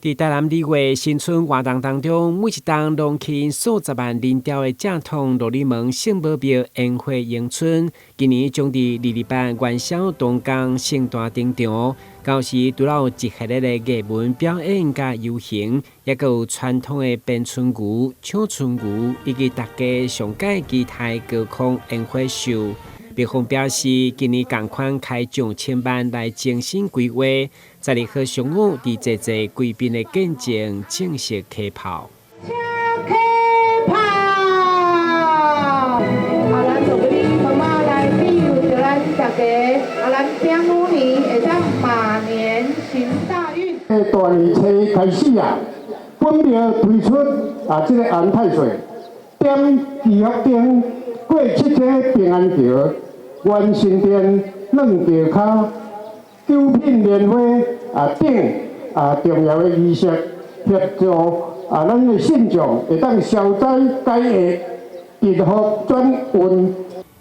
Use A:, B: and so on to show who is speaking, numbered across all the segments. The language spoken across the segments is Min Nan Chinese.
A: 佇台南2月新春活動當中，每一冬攏吸引數十萬人潮的正統鹿耳門聖母廟煙火迎春，今年將佇228元宵當天盛大登場。到時除了有一系列的藝文表演佮遊行，猶閣有傳統的鞭春牛、搶春牛，以及大家上蓋期待高空煙火秀。廟方表示，今年仝款開上千萬來精心規劃，12號上午佇濟濟貴賓的見證正式開炮。
B: 開炮！啊，咱就欲媽媽來庇佑著咱大家，啊，咱丙午年會當馬年行大運。
C: 大年初一開始啊，本廟推出啊，這個安太歲，點祈福燈，過七天平安橋，元神殿、軟橋跤、九品蓮花啊等啊重要的儀式，協助啊咱的信眾會當消災解厄、祈福轉運。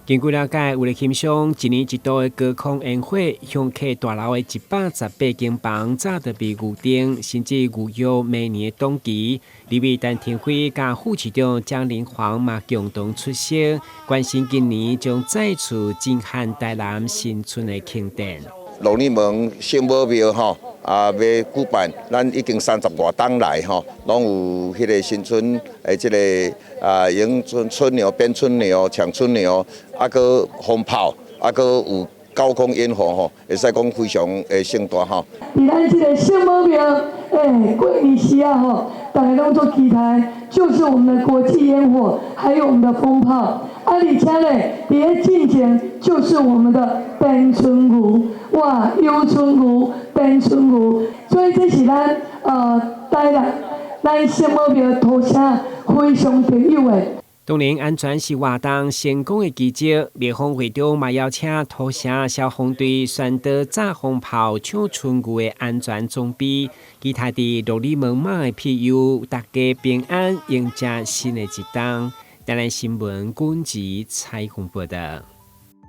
A: 根據了解，為了欣賞一年一度的高空煙火，香客大樓的118間房早就被預訂，甚至預約明年的檔期。立委陳亭妃佮副市長江靈煌嘛共同出席，關心今年將再次震撼台南新春的慶典。
D: 鹿耳門聖母廟吼，啊，欲舉辦，咱已經30外冬來吼，攏有彼个新春的這个啊，迎春春牛、鞭春牛、搶春牛，啊，閣放炮，啊，閣有高空煙火吼，會使講非常的盛大吼。
E: 佇咱這个聖母廟，欸，過年時啊吼，大家攏足期待，就是我們的國際煙火，還有我們的蜂炮。啊，而且咧，佇咧進前就是我們的鞭春牛，哇，迎春牛、鞭春牛，所以這是咱台南咱聖母廟土城非常特有的。
A: 當然，安全是活動成功的基石。廟方會長嘛邀請土城消防隊宣導炸蜂炮、搶春牛的安全裝備，期待佇鹿耳門媽的庇佑，大家平安迎接新的一冬。台南新聞軍籍採訪報道。